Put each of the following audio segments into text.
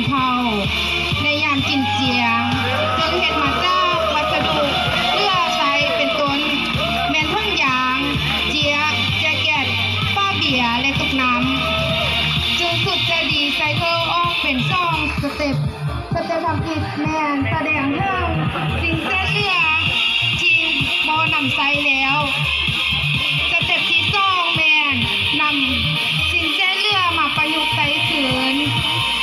ເຜົ່າໃນຍາມກິນຈຽງ, ເຊິ່ງເຮັດມາຈາກວັດສະດຸເຫຼືອໃຊ້ເປັນຕົ້ນແມ່ນຖົງຢາງ, ເຈ້ຍ, ແຈແກັດ, ຝາເບຍ ແລະ ຕຸກນ້ຳ, ຈຶ່ງສຸດຈະດີໃສ່ເກີ້ອອກເປັນສອງສະເຕັບ. ສະເຕັບທຳອິດແມ່ນສະແດງເຖິງສິ່ງເສດເຫຼືອທີ່ບໍ່ນຳໃຊ້ແລ້ວ. ສະເຕັບທີສອງແມ່ນນຳສິ່ງເສດເຫຼືອມາປະຍຸກໃຊ້ຄືນ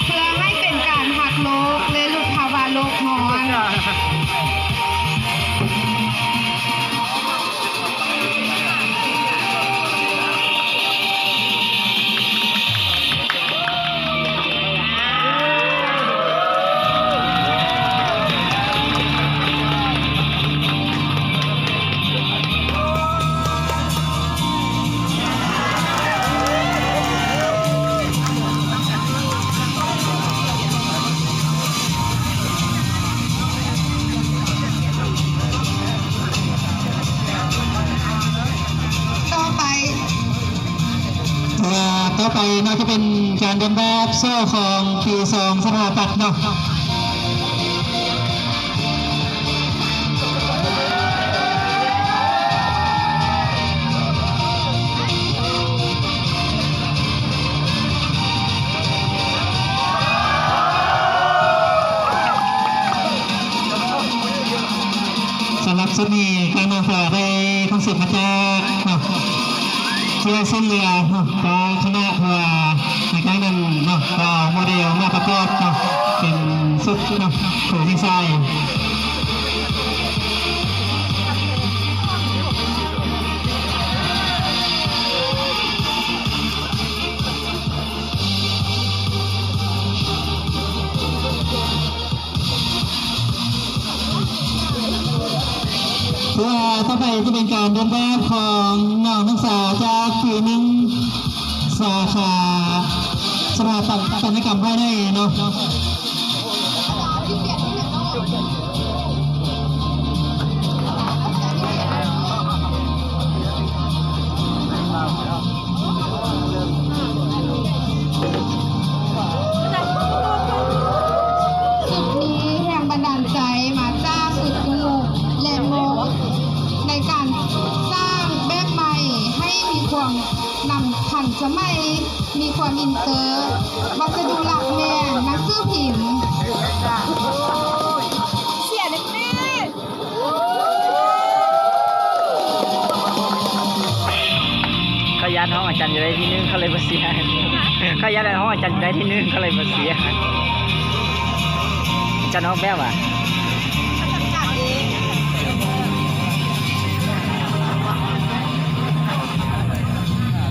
ເພື່ອໃຫ້ເປັນການຮັກໂລກ ແລະ ຫຼຸດພາວະໂລກຮ້ອນ. ຕໍ່ໄປ ເອີ່ ຕໍ່ໄປເນາະ ຈະເປັນການເດີນແບບໂຊຂອງປີສອງສະຖາປັດເນາະ. ສຳລັບຊຸດນີ້ ທາງນ້ອງສາວໄດ້ຄອນເຊັບມາຈາກເນາະ ເຈົ້າເສັ້ນເຫຼືອເນາະ ກະຄະນະ ເພາະວ່າໃນຄັ້ງນັ້ນເນາະ ກໍເອົາໂມເດວມາປະກອບເນາະ ເປັນຊຸດເນາະ ໂຕດີໄຊ. ເພື່ອຕໍ່ໄປຈະເປັນການເດີນແບບຂອງນ້ອງນັກສຶກສາຈາກປີໜຶ່ງ ສາຂາສະຖາປັດຕະຍະກຳພາຍໃນເນາະ. ຊຸດນີ້ແຮງບັນດານໃຈມາຈາກຊຸດຕູ້ ແລນໂມ ໃນການສ້າງແບບໃໝ່ໃຫ້ມີຄວາມນຳທັນສະໄໝ, ມີຄວາມອິນເຕີ, ວັດສະດຸຫຼັກແມ່ນໜັງສືພິມ. ເຂົາຢ້ານຫ້ອງອາຈານຈະໄດ້ທີໜຶ່ງ ເຂົາເລີຍບໍ່ເຊຍ. ເຂົາຢ້ານຫ້ອງອາຈານຈະໄດ້ທີໜຶ່ງ ເຂົາເລີຍບໍ່ເຊຍ. ອາຈານອອກແບບຫວາ?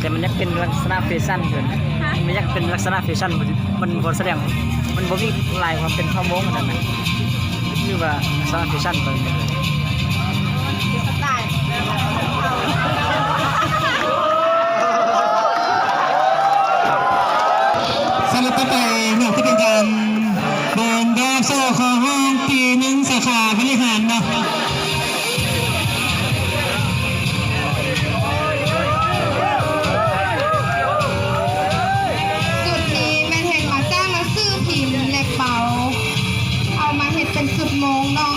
ແຕ່ມັນຢາກເປັນລັກສະນະແຟຊັນເພິ່ນ ຮະ? ມັນຢາກເປັນລັກສະນະແຟຊັນ ມັນ ມັນບໍ່ສະແດງ ມັນບໍ່ມີລາຍຄວາມເປັນເຜົ່າມົ້ງອັນນັ້ນນະ ຫຼືວ່າລັກສະນະແຟຊັນເພິ່ນ. ສະເຕັບຕໍ່ໄປເນາະ ຈະເປັນການເດີນແບບໂຊຂອງຫ້ອງປີໜຶ່ງ ສາຂາບໍລິຫານເນາະ. ຊຸດນີ້ແມ່ນເຮັດມາຈາກໜັງສືພິມ ແລະ ເປົາ ເອົາມາເຮັດເປັນຊຸດໂມງເນາະ.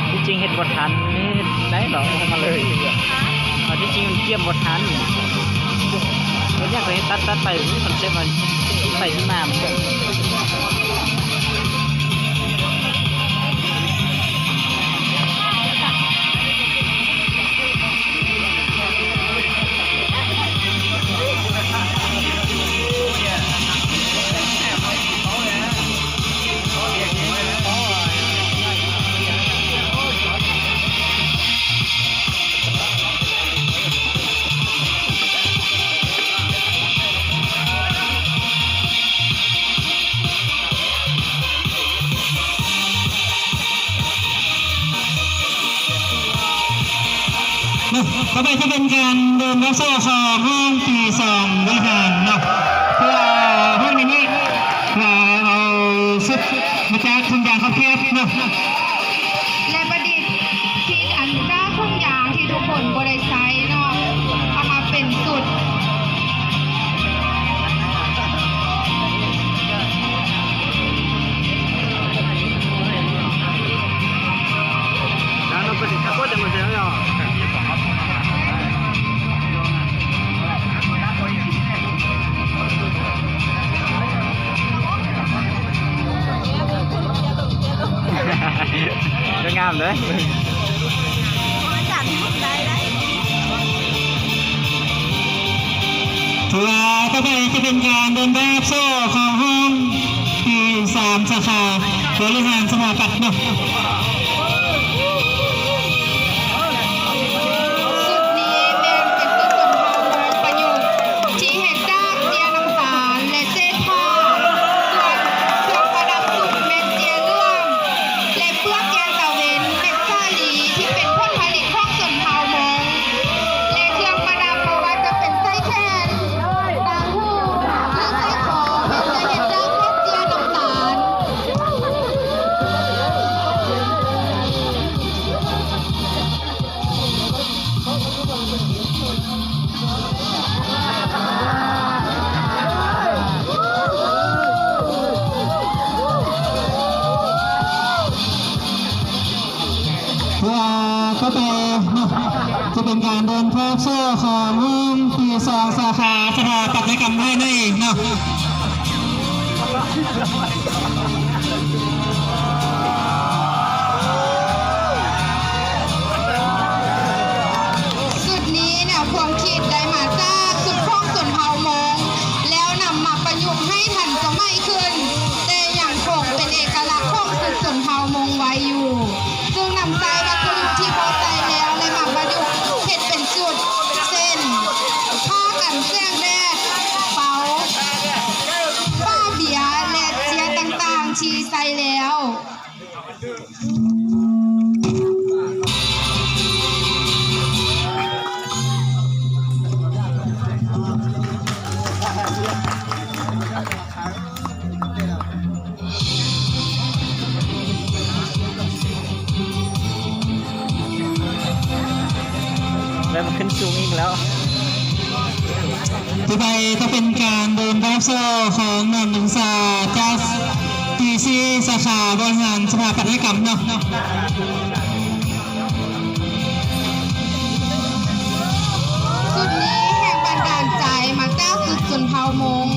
ທີ່ຈິງເຮັດບໍ່ທັນ ເຮັດໄດ້ເນາະ ເອົາມາເລີຍ. ເອົາທີ່ຈິງມັນກຽມບໍ່ທັນ ເຮັດຫຍັງກໍເຮັດຕັດໆໄປ ຄອນເຊັບມັນໄປທີ່ມາມັນ. ເນາະ ຕໍ່ໄປຈະເປັນການເດີນໂຊຂອງຫ້ອງທີສອງບໍລິຫານເນາະ ເພື່ອຫ້ອງນີ້ນີ້ ເພື່ອເອົາ ມາຈາກທຸງຢາງຂອບເຂດເນາະ ແລະ ປະດິດຄິດອັນກ້າທຸງຢາງທີ່ທຸກຄົນບໍ່ໄດ້ໃຊ້ເນາະ ເອົາມາເປັນຊຸດ. ງາມເດ້. ຖືວ່າຕໍ່ໄປຈະເປັນການເດີນແບບໂຊຂອງຫ້ອງ ປີສາມ ສາຂາບໍລິຫານສະຖາປັດເນາະ. ຊຸດນີ້ແມ່ນເປັນຊຸດຊົນເຜົ່າໄມ້ປະຍຸກທີ່ເຮັດຈາກເຈ້ຍນ້ຳຕານ ແລະ ເສດຜ້າ. ສ່ວນເຄື່ອງປະດັບສຸດແມ່ນເຈ້ຍເຫຼືອງ ແລະ ເປືອກແກ້ນຕາເວັນ ເມັດສາລີ ທີ່ເປັນຜົນຜະລິດຂອງຊົນເຜົ່າມົ້ງ ແລະ ເຄື່ອງປະດັບບໍ່ວ່າຈະເປັນສາຍແຂນ, ຕ່າງຫູ ຫຼື ສາຍຄໍ ແມ່ນຈະເຮັດຈາກພວກເຈ້ຍນ້ຳຕານ. ເພື່ອຕໍ່ໄປເນາະ ຈະເປັນການເດີນແບບໂຊຂອງຫ້ອງ ປີສອງ ສາຂາສະຖາປັດຕະຍະກຳພາຍໃນເນາະ. ຊຸດນີ້ແນວຄວາມຄິດໄດ້ມາຈາກຊຸດຂອງຊົນເຜົ່າມົ້ງ ແລ້ວນຳມາປະຍຸກໃຫ້ທັນສະໄໝຂຶ້ນ, ແຕ່ຍັງຄົງເປັນເອກະລັກຂອງຊຸດຊົນເຜົ່າມົ້ງໄວ້ຢູ່, ເຊິ່ງນຳໃຊ້ວັດຖຸທີ່ພໍໃຊ້ແລ້ວ ແລະ ມາປະຍຸກເຮັດເປັນຊຸດ ເຊັ່ນ ຜ້າກັນແສງແດດ, ເປົາ, ຝາເບຍ ແລະ ເຈ້ຍຕ່າງໆທີ່ໃຊ້ແລ້ວ. ເລີ່ມຂຶ້ນສູງອີກແລ້ວ. ຕໍ່ໄປຈະເປັນການເດີນແບບໂຊຂອງນ້ອງໜຶ່ງສາ ຈາກ ປີສີ່ ສາຂາບໍລິຫານສະຖາປັດຕະຍະກຳເນາະ. ຊຸດນີ້ແຮງບັນດານໃຈມາຈາກຊຸດຊົນເຜົ່າມົ້ງ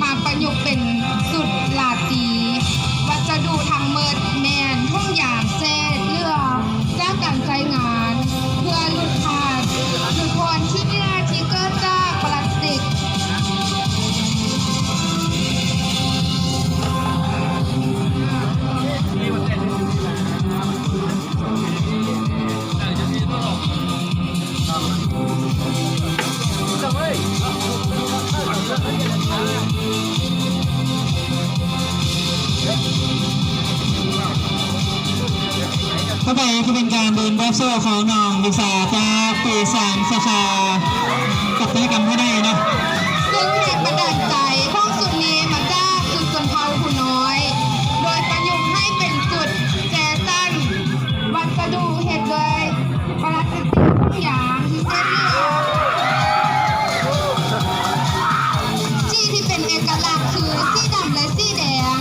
ມາປະຍຸກເປັນຊຸດລາຕີ. ວັດສະດຸທັງໝົດແມ່ນຖົງຢາງເສດເຫຼືອຈາກການໃຊ້ງານ ເພື່ອຫຼຸດຜ່ານ ຫຼຸດຜ່ອນຂີ້ເຫຍື້ອທີ່ເກີດຈາກປລາສຕິກ. ຕໍ່ໄປຈະເປັນການເດີນແບບໂຊຂອງນ້ອງວິຊາ ຈາກປີສາມ ສາຂາປັດຕະຍະກຳພາຍໃນເນາະ. ເຊິ່ງແຮງບັນດານໃຈຂອງຊຸດນີ້ມາຈາກຊຸດຊົນເຜົ່າຜູ້ນ້ອຍ ໂດຍປະຍຸກໃຫ້ເປັນຊຸດແຟຊັນ. ວັດສະດຸເຮັດດ້ວຍປລາສຕິກ ຖົງຢາງທີ່ເສດເຫຼືອ. ສີທີ່ເປັນເອກະລັກຄືສີດຳ ແລະ ສີແດງ.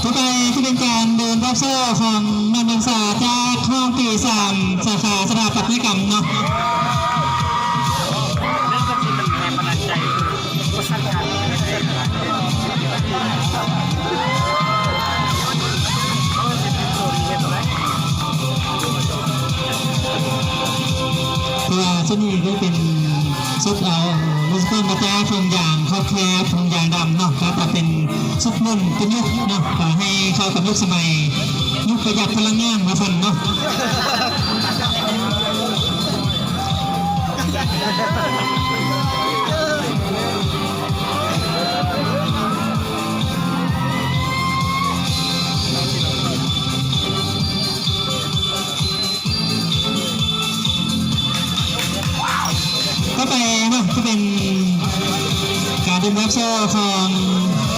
ຕໍ່ໄປຈະເປັນການເດີນແບບໂຊຂອງນັກສຶກສາຈາກຫ້ອງປີສາມ ສາຂາສະຖາປັດຕະຍະກຳເນາະ. ເພາະວ່າຊຸດນີ້ກໍເປັນຊຸດເອົາ ເລີ່ມຕົ້ນມາຈາກຖົງຢາງຂອບແຄບ ຖົງຢາງດຳເນາະ ກໍຈະເປັນຊຸດໜຸ່ມປະຍຸກເນາະ ກໍໃຫ້ເຂົ້າກັບຍຸກສະໄໝ ຍຸກປະຢັດພະລັງງານວ່າຊັ້ນເນາະ. ເ ໂຊຂອງ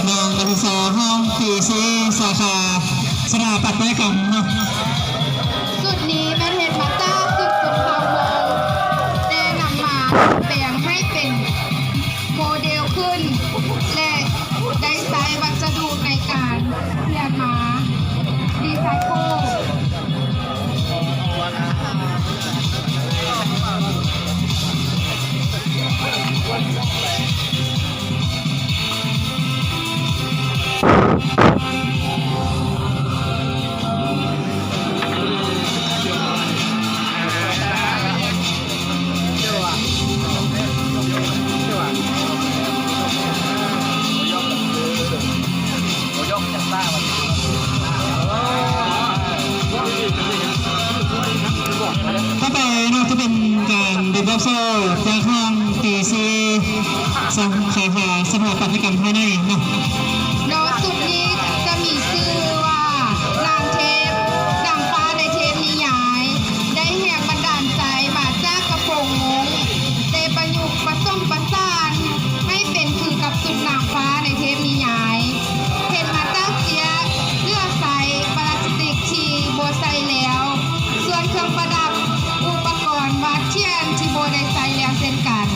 ນ້ອງນັກສຶກສາຫ້ອງປີສີ່ ສາຂາສະຖາປັດຕະຍະກຳເນາະ. ຊຸດນີ້ແມ່ນເຮັດມາຈາກຊຸດຊົນເຜົ່າມົ້ງ ແຕ່ນຳມາດັດແປງໃຫ້ເປັນໂມເດວຂຶ້ນ ແລະ ໄດ້ໃຊ້ວັດສະດຸໃນການ ປ່ຽນມາຣີໄຊເຄິນ. ຕໍ່ໄປເນາະ ຈະເປັນການເປັນບອກໂຊຈາກຫ້ອງຕີຊີ ສາຂາສະຖາປັດຕະຍະກຳພາຍໃນເນາະ. ໂດຍຊຸດນີ້ຈະມີຊື່ວ່າ ນາງເທບ ນາງຟ້າໃນເທບນິຍາຍ ໄດ້ແຮງບັນດານໃຈມາຈາກກະໂປງມົ້ງ ແຕ່ປະຍຸກປະສົມປະສານໃຫ້ເປັນຄືກັບຊຸດນາງຟ້າໃນເທບນິຍາຍ ເຮັດມາຈາກເຊຍ ເຫຼືອໃຊ້ປລາສຕິກທີ່ບໍ່ໃຊ້ແລ້ວ ສ່ວນເຄື່ອງປະດັບ ອຸປະກອນວາດຂຽນທີ່ບໍ່ໄດ້ໃຊ້ແລ້ວເຊັ່ນກັນ.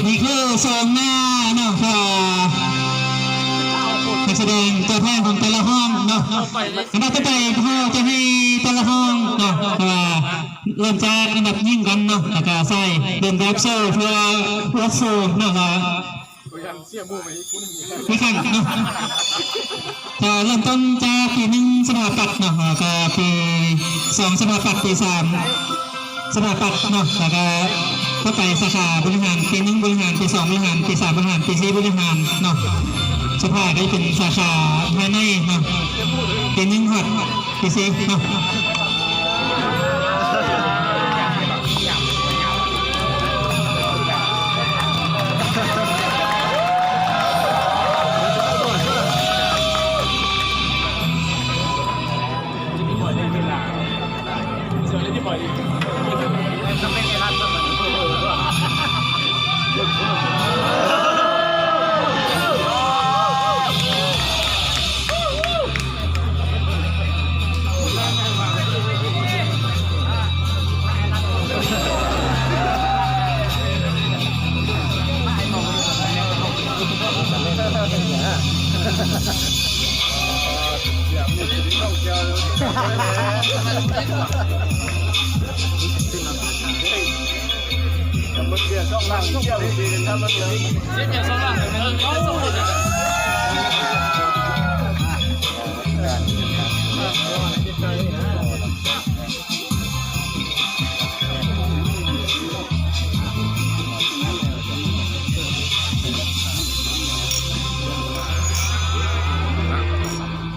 ນີ້ຄືໂຊງໜ້າເນາະ ເພາະວ່ານັກສະແດງຕົວແທນຂອງແຕ່ລະຫ້ອງເນາະ. ອັນດັບຕໍ່ໄປເຮົາຈະໃຫ້ແຕ່ລະຫ້ອງເນາະ ເພາະວ່າເລີ່ມຈາກອັນດັບຍິງກ່ອນເນາະ ແລ້ວກະໃສ່ເດີນແບບໂຊ ເພື່ອອວດໂຊເນາະ ວ່າມີຂັ້ນເນາະ. ກະເລີ່ມຕົ້ນຈາກປີໜຶ່ງສະຖາປັດເນາະ ແລ້ວກະປີສອງສະຖາປັດ ປີສາມ ສະຖາປັດເນາະ ແລ້ວກະຕໍ່ໄປສາຂາບໍລິຫານ ປີໜຶ່ງບໍລິຫານ ປີສອງບໍລິຫານ ປີສາມບໍລິຫານ ປີສີ່ບໍລິຫານເນາະ. ສຸດທ້າຍກະຈະເປັນສາຂາພາຍໃນເນາະ ປີໜຶ່ງຮອດປີສີ່ເນາະ.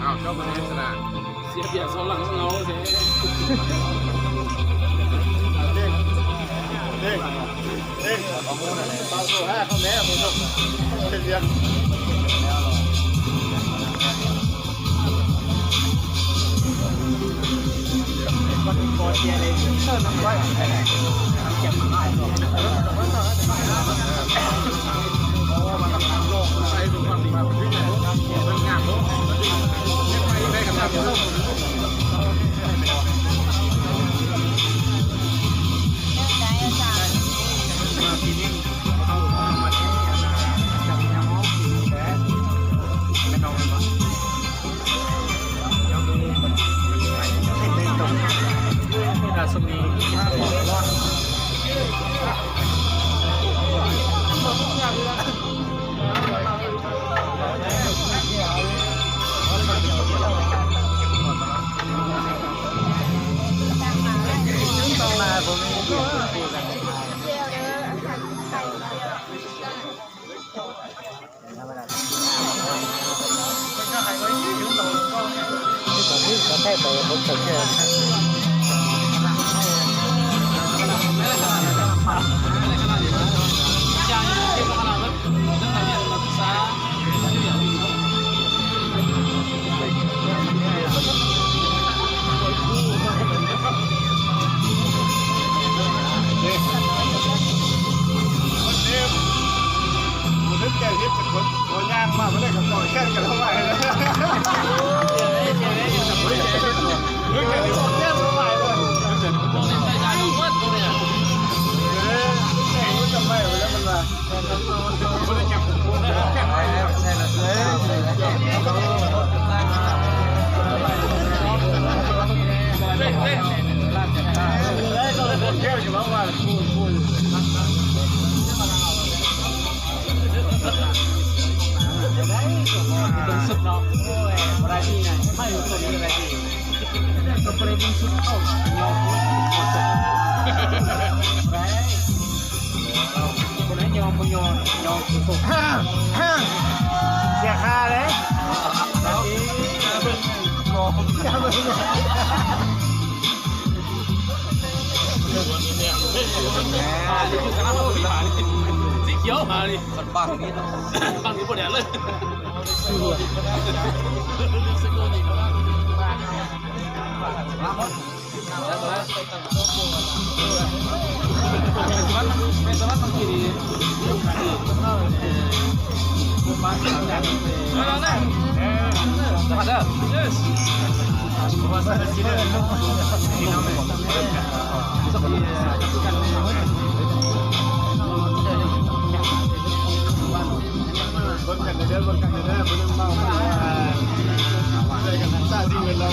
ອ້າວ ເຈົ້າບໍ່ໄດ້ຊະນະ ເສຍເປຍບສອງຫຼັງເຮົາເລີຍ. ເດ້ງ ເດ້ງ ເດ້ງ ເອົາໂທຫາເຂົາແດ່ ເປັນຫຍັງ? ມາບໍ່ໄດ້ກໍຂໍແຂ່ງກັນເອົາໄວ້ເລີຍ ແຂ່ງກັນເອົາໄວ້ເລີຍ ສຸດເນາະ ໂອ້ຍ ບໍ່ໄດ້ທີ່ນະ ໄມ່ຕົວນີ້ກໍໄດ້ທີ່ ກໍບໍ່ໄດ້ທີ່ສຸດ ເອົາຍອມ ໄດ້ ບໍ່ໄດ້ຍອມ ບໍ່ຍອມ ຍອມສຸດ ເສຍຄ່າເດ້ ເອົາ ສີຂຽວຫານີ້ ບັງນີ້ເນາະ ບັງນີ້ບໍ່ແດດເລີຍ ເບິ່ງກັນເດີ ເບິ່ງກັນເດີ ເບິ່ງເມົາ ເບິ່ງກັນ ສາດສິ່ງແວດລ້ອມ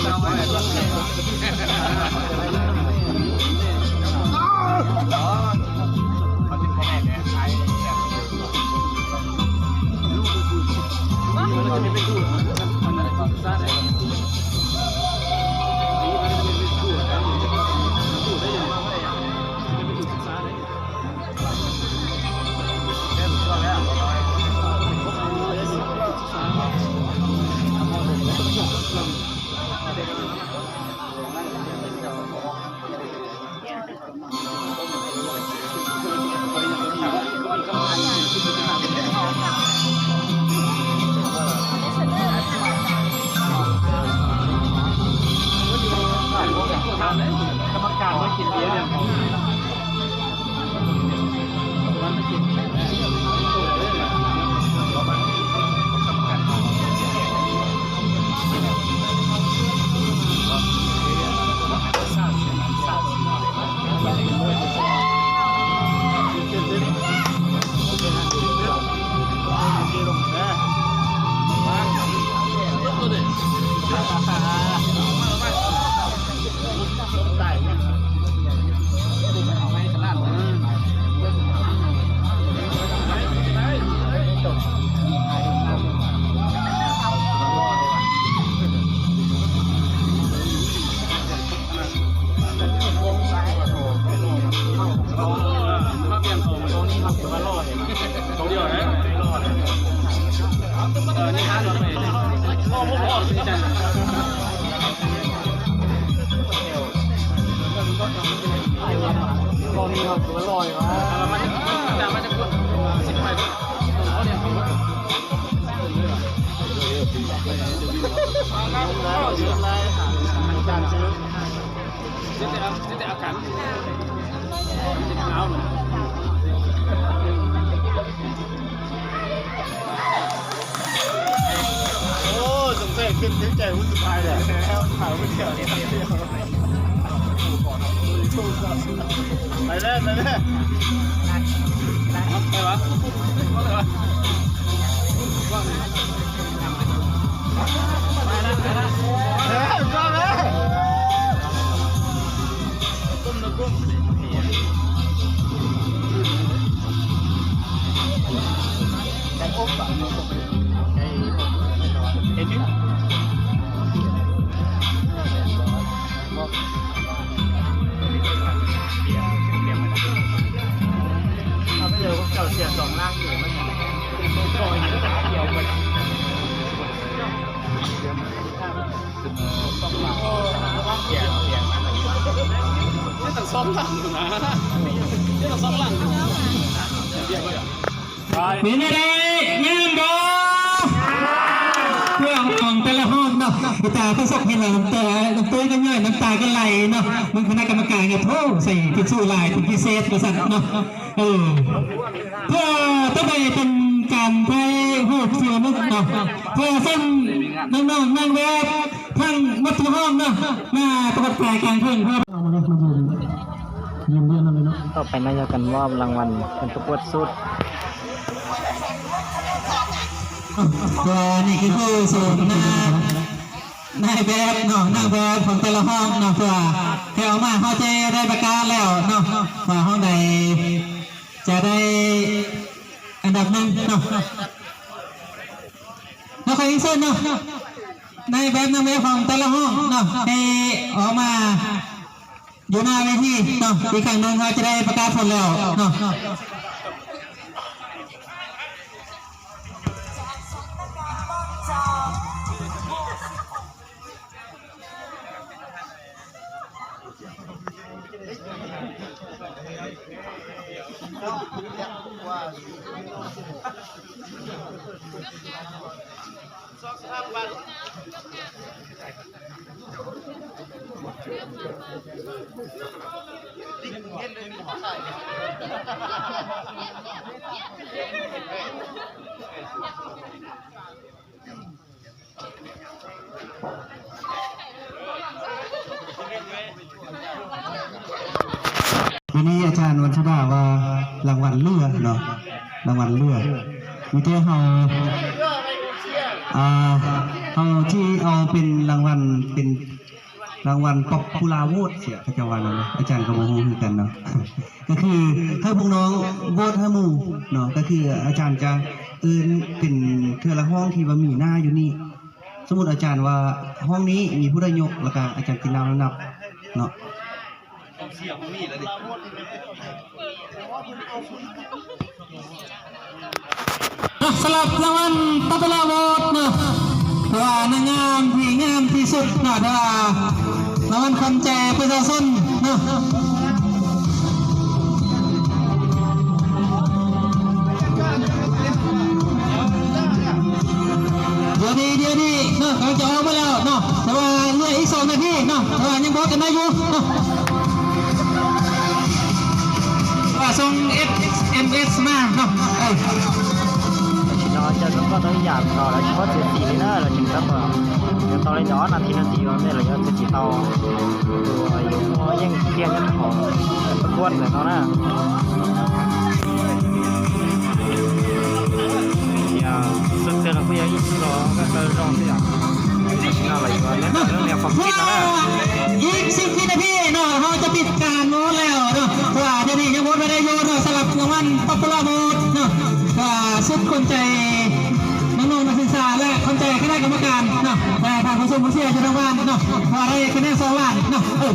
ກຳມະການມາກິນເບຍເລີຍ. ໂອ້ ສົງໄສຂຶ້ນຖືກໃຈຜູ້ສຸດທ້າຍແຫຼະ ແລ້ວຂາຍຜູ້ດຽວນີ້ ໄປເລີຍ ໄປເລີຍ ໄປວະ ໄປວະ. ເອົາໄປເລີຍ ພວກເຈົ້າເສຍສອງລ້ານຢູ່ ມັນຍັງ ເສຍສອງລ້ານຢູ່ນະ ເສຍສອງລ້ານຢູ່. ເປັນຈັ່ງໃດ ງາມບໍ່? ເຄື່ອງຂອງແຕ່ລະຮອບເນາະ ອີຕາໄປສົກເຫັນແລ້ວ ນ້ຳຕາ ນ້ຳຕົວກໍຍ້ອຍ ນ້ຳຕາກໍໄຫຼເນາະ. ເບິ່ງຄະນະກຳມະການກໍ ໂທ້ ໃສ່ທິດຊູຫຼາຍເປັນພິເສດວ່າຊັ້ນເນາະ. ເອີ ເພື່ອຕໍ່ໄປເປັນ ການຖ່າຍຮູບສ່ວນໜຶ່ງເນາະ ເພື່ອເຊີນນ້ອງໆນາງແບບທັງໝົດທຸກຫ້ອງເນາະ ມາປະກອບກາຍການເທິງເນາະ. ເອົາມາເລີຍ ມາຢືນ ຢືນລຽນນຳເລີຍເນາະ. ຕໍ່ໄປນະ ເຮົາກະມອບລາງວັນເປັນປະກວດຊຸດ. ເອີ ນີ້ຄືໂຄສົນນາ ນາຍແບບເນາະ ນາງແບບຂອງແຕ່ລະຫ້ອງເນາະ ເພື່ອໃຫ້ອອກມາ ເຮົາຈະໄດ້ປະກາດແລ້ວເນາະ ວ່າຫ້ອງໃດຈະໄດ້ອັນດັບໜຶ່ງເນາະ. ເນາະ ຂໍຮຽນເຊີນເນາະ ນາຍແບບ ນາງແບບຂອງແຕ່ລະຫ້ອງເນາະ ໃຫ້ອອກມາຢູ່ໜ້າເວທີເນາະ. ອີກຄັ້ງໜຶ່ງເຮົາຈະໄດ້ປະກາດຜົນແລ້ວເນາະ. ມື້ນີ້ອາຈານວັນສຸດາວ່າລາງວັນເຫຼືອເນາະ ລາງວັນເຫຼືອ ມີແຕ່ເຮົາ ອ່າ ເຮົາຊິເອົາເປັນລາງວັນ ເປັນລາງວັນ Popular Vote ເສຍ ເຂົາເຈົ້າວ່ານັ້ນນະ ອາຈານກໍບໍ່ຮູ້ຄືກັນເນາະ. ກໍຄືໃຫ້ພວກນ້ອງໂຫວດໃຫ້ໝູ່ເນາະ ກໍຄືອາຈານຈະເອີ້ນເປັນເທື່ອລະຫ້ອງທີ່ວ່າມີໜ້າຢູ່ນີ້. ສົມມຸດອາຈານວ່າຫ້ອງນີ້ມີຜູ້ໃດຍົກ ແລ້ວກະອາຈານກິນນ້ຳແລ້ວນັບເນາະ. ສຳລັບລາງວັນ Popular Vote ເນາະ ຖືວ່ານາງງາມທີ່ງາມທີ່ສຸດເນາະ ຖືວ່າລາງວັນຂວັນໃຈປະຊາຊົນເນາະ. ດຽວນີ້ ດຽວນີ້ເນາະ ເຂົາຈະອອກມາແລ້ວເນາະ ແຕ່ວ່າເຫຼືອອີກສອງນາທີເນາະ ແຕ່ວ່າຍັງບອກກັນໄດ້ຢູ່ເນາະ ວ່າສົ່ງ ເອັສ ເອັມ ເອັສ ມາເນາະ. ເອີ ເນາະ ຈະຕ້ອງຢາກເຂົ້າແລ້ວ ເພາະເສຍສີນີ້ນະ ແລ້ວຈຶ່ງກັບມາ ດຽວຕໍ່ເລີຍເນາະ ນາທີ ນາທີວ່າແມ່ນລະຍະເສຍສີເອົາ ໂດຍ ຍັງກຽມຍັງຂໍປະກວດເລີຍເນາະນະ. ອີກສິບວິນາທີເນາະ ເຮົາຈະປິດການໂຫວດແລ້ວເນາະ ເພາະວ່າດຽວນີ້ຍັງໂຫວດບໍ່ໄດ້ຢູ່ເນາະ ສຳລັບລາງວັນ Popular Vote ເນາະ ວ່າສຸດຄົນໃຈ ນ້ອງໆນັກສຶກສາ ແລະ ຂວັນໃຈຄະນະກຳມະການເນາະ ແລະ ທ່ານຜູ້ຊົມຜູ້ເຊຍຢູ່ທາງບ້ານເນາະ ວ່າໄດ້ຄະແນນສອງລ້ານເນາະ. ເອີ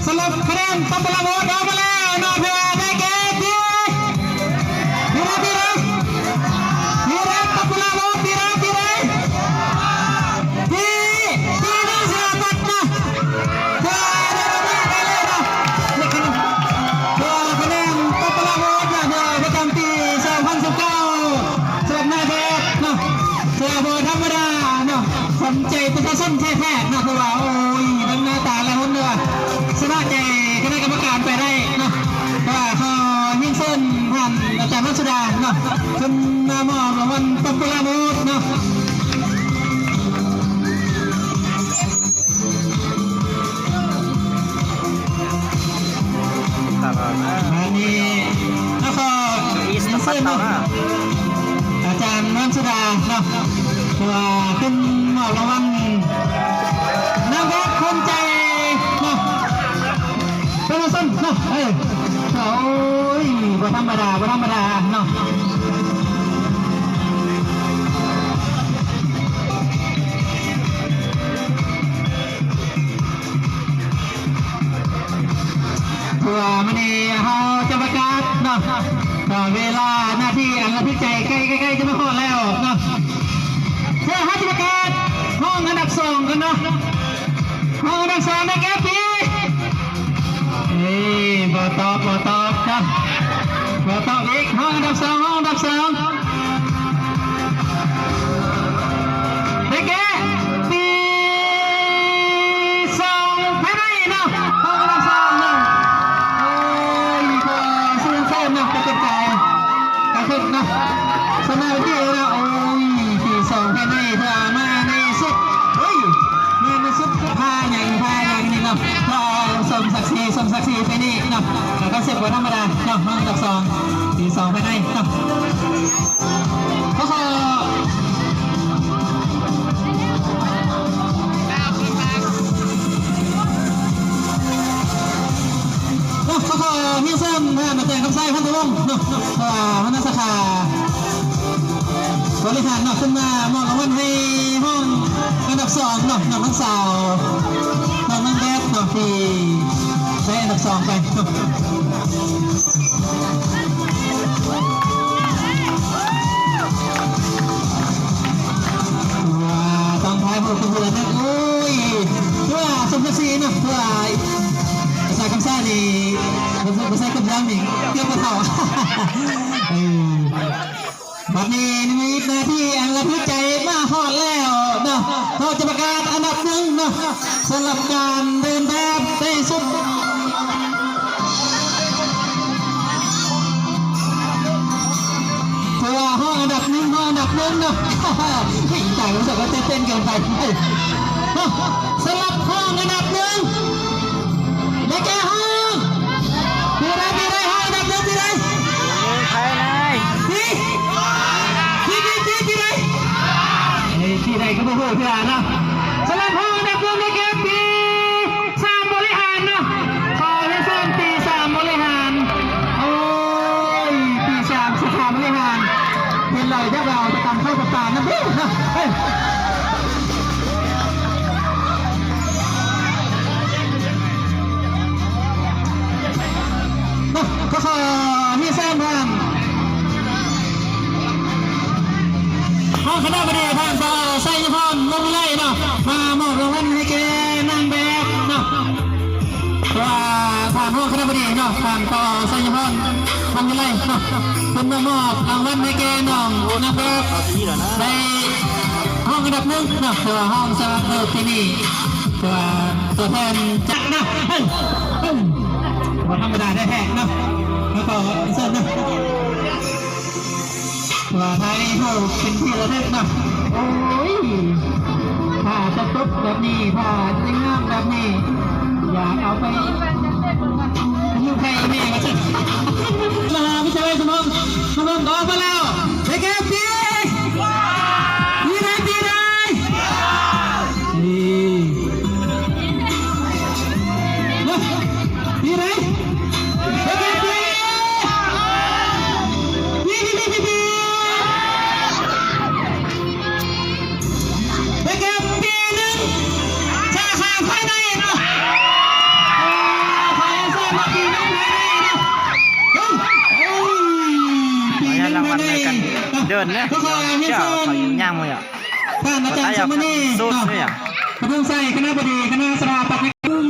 ສະຫຼຸບຄະແນນ Popular Vote ອອກມາແລ້ວເນາະ ຖືວ່າໄດ້ແກ່ ພີ ພີລະ ພີລະ ພີລະ Popular Vote ພີລະ ພີລະ ພີ ພີ ພີລະ ສິລະພັດເນາະ ຖືວ່າໄດ້ ໄດ້ເລີຍເນາະ ໄດ້ຄະແນນ ຖືວ່າຄະແນນ Popular Vote ເນາະ ປະຈຳປີສອງພັນສິບເກົ້າ ສຳລັບນາຍແບບເນາະ ຖືວ່າບໍ່ທຳມະດາເນາະ ຂວັນໃຈປະຊາຊົນແທ້ໆເນາະ ຖືວ່າ ໂອ້ຍ ເບິ່ງໜ້າຕາແລ້ວເຫັນວ່າ ຊະນະໃຈຄະນະກຳມະການໄປໄດ້ເນາະ ແຕ່ວ່າຂໍຮຽນເຊີນທ່ານອາຈານວັນສຸດາເນາະ ຂຶ້ນມາມອບລາງວັນ Popular Vote ເນາະ. ອັນນີ້ ນະຄອນ ອິດສະປາເຕົາ ອາຈານວັນສຸດາເນາະ ເພື່ອຂຶ້ນມອບລາງວັນນາງແບບຂວັນໃຈເນາະ ປະຊາຊົນເນາະ ເອີ ໂອ້ຍ ບໍ່ທຳມະດາ ບໍ່ທຳມະດາເນາະ. ເພາະວ່າມື້ນີ້ເຮົາຈະປະກາດເນາະ ເວລາ ນາທີອັນລະທຶກໃຈໃກ້ ໃກ້ ໃກ້ຈະມາຮອດແລ້ວເນາະ ເພື່ອເຮົາຈະປະກາດຮອງອັນດັບສອງກັນເນາະ ຮອງອັນດັບສອງໄດ້ແກ່ປີ ເອີ ບໍ່ຕອບ ບໍ່ຕອບເນາະ ບໍ່ຕອບອີກ ຮອງອັນດັບສອງ ຮອງອັນດັບສອງ ສະໜາມທີ່ເນາະ ໂອ້ຍ ທີສອງພາຍໃນ ເພື່ອມາໃນຊຸດ ເຮີ້ຍ ມາໃນຊຸດ ຜ້າຫຍັງ ຜ້າຫຍັງນີ້ເນາະ ຜ້າສົມສັກສີ ສົມສັກສີປີນີ້ເນາະ ແລ້ວກໍເຊບບໍ່ທຳມະດາເນາະ ຫ້ອງອັນດັບສອງ ທີສອງພາຍໃນເນາະ ຂໍ ຂໍ ເນາະ ຂໍ ຂໍຮຽນເຊີນທ່ານອາຈານຄຳໄຊ ພັນທະວົງ ເນາະ ເພາະວ່າຫົວໜ້າສາຂາບໍລິຫານເນາະ ຂຶ້ນມາມອບລາງວັນໃຫ້ຫ້ອງອັນດັບສອງເນາະ ນ້ອງທັງສາວ ນ້ອງນາງແບບເນາະ ທີ່ໄດ້ອັນດັບສອງໄປເນາະ. ວ່າຕ້ອງຖ່າຍຮູບກັນເທື່ອໜຶ່ງ ໂອ້ຍ ເພື່ອສົມສັກສີເນາະ ເພື່ອອາຈານຄຳໄຊນີ້ ບໍ່ໃສ່ ບໍ່ໃສ່ກົບຢາງນີ້ ເກືອບບໍ່ເທົ່າ ເອີ ບັດນີ້ນິມິດນາທີອັນລະທຶກໃຈມາຮອດແລ້ວເນາະ ເຮົາຈະປະກາດອັນດັບໜຶ່ງເນາະ ສຳລັບການເດີນແບບໃນຊຸດ ເພາະວ່າຮອງອັນດັບໜຶ່ງ ຮອງອັນດັບໜຶ່ງເນາະ ເຮີ້ຍ ຕາຍ ຮູ້ສຶກວ່າຕື່ນເຕັ້ນເກີນໄປ ເຮີ້ຍ ສຳລັບຮອງອັນດັບໜຶ່ງ ໄດ້ແກ່ຮອງ ປີໃດ ປີໃດ ຮອງອັນດັບໜຶ່ງ ປີໃດ ພາຍໃນ ປີ ປີ ປີ ປີ ປີໃດ ເອີຍ ປີໃດກໍບໍ່ຮູ້ເທື່ອເນາະ ສຳລັບຮອງອັນດັບໜຶ່ງ ໄດ້ແກ່ປີ ສາມບໍລິຫານເນາະ ຂໍຮຽນເຊີນປີສາມບໍລິຫານ ໂອ້ຍ ປີສາມສາຂາບໍລິຫານ ເຫັນແລ້ວຢາກໄດ້ເອົາໄປຕຳເຂົ້າຕຳປານຳເດີເນາະ ເອີ ເນາະ ຂໍຮຽນເຊີນທ່ານ ຮອງຄະນະບໍດີທ່ານ ປ.ໄຊຍະພອນ ວົງວິໄລເນາະ ມາມອບລາງວັນໃຫ້ແກ່ນາງແບບເນາະ ເພາະວ່າທ່ານຮອງຄະນະບໍດີເນາະ ທ່ານ ປ.ໄຊຍະພອນ ວົງວິໄລເນາະ ເພິ່ນມາມອບລາງວັນໃຫ້ແກ່ນ້ອງນາງແບບ ໃນຮອງອັນດັບໜຶ່ງເນາະ ເພາະວ່າຮອງຊະນະເລີດປີນີ້ ເພາະວ່າຕົວແທນຈາກນະ ເອີ ເອີ ບໍ່ທຳມະດາແທ້ໆເນາະ ແລ້ວກໍເຊີນເນາະ ວ່າຖ່າຍຮູບເປັນທີ່ລະລຶກເນາະ ໂອ້ຍ ຖ້າຈະຕົບແບບນີ້ ຖ້າຈະງາມແບບນີ້ ຢາກເອົາໄປຢູ່ໃຫ້ແມ່ວ່າຊັ້ນ ມະຫາວິທະຍາໄລສະໝອງ ສະໝອງກໍອອກມາແລ້ວ ໄດ້ແກ່ປີ ປີໃດ ປີໃດ ນີ້ ເນາະ ປີໃດ ໄດ້ແກ່ປີ ປີ ປີ ປີ ປີ ປີ ໄດ້ແກ່ປີໜຶ່ງ ສາຂາພາຍໃນເນາະ ເອີ ພາຍໃນເນາະ ປີໜຶ່ງພາຍໃນເນາະ ເອີ ເອີ ປີໜຶ່ງພາຍໃນ ເດີນເນາະ ຂໍຮຽນເຊີນ ຍ່າງມາ ທ່ານອາຈານສຸມະນີເນາະ ພະດຸງໄຊ ຄະນະບໍດີ ຄະນະສະຖາປັດ ອືມ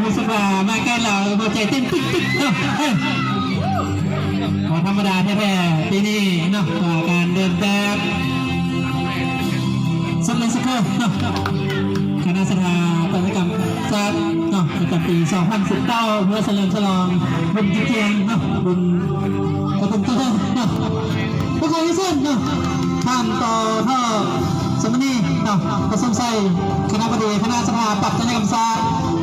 ຮູ້ສຶກວ່າມາໃກ້ແລ້ວ ຫົວໃຈເຕັ້ນຕຶກໆເນາະ ເອີ ບໍ່ທຳມະດາແທ້ໆ ປີນີ້ເນາະ ວ່າການເດີນແບບ ເຊັນເລັນສະເກີເນາະ ຄະນະສະຖາປັດຕະຍະກຳສັດເນາະ ປະຈຳປີສອງພັນສິບເກົ້າ ເພື່ອສະເຫຼີມສະຫຼອງບຸນກິດຈຽງເນາະ ບຸນກະບຸນໂຕເນາະ ພວກເຮົາເຊີນເນາະ ທ່ານ ຕ.ທ. ສຸມະນີເນາະ ປະສົມໄຊ ຄະນະບໍດີ ຄະນະສະຖາປັດຕະຍະກຳສາດ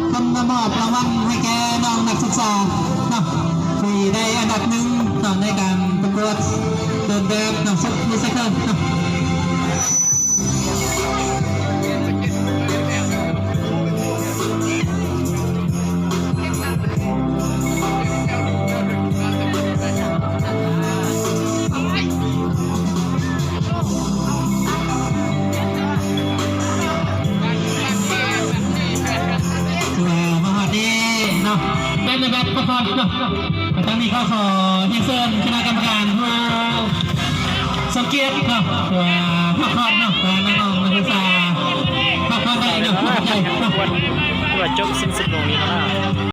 ເພິ່ນມາມອບລາງວັນໃຫ້ແກ່ນ້ອງນັກສຶກສາເນາະ ທີ່ໄດ້ອັນດັບໜຶ່ງເນາະ ໃນການປະກວດເດີນແບບເນາະ ຊຸດຣີໄຊເຄິນເນາະ. ເອີ ມາຮອດນີ້ເນາະ ເປັນແບບປະກອບເນາະ ທາງນີ້ກໍຂໍຮຽນເຊີນຄະນະກຳມະການຜູ້ຊົງກຽດເນາະ ເພື່ອພັກຜ່ອນເນາະ ເພື່ອນ້ອງໆນັກສຶກສາພັກຜ່ອນໄດ້ເນາະ ເພື່ອຈົບສິ້ນສຸດລົງນີ້ເນາະ.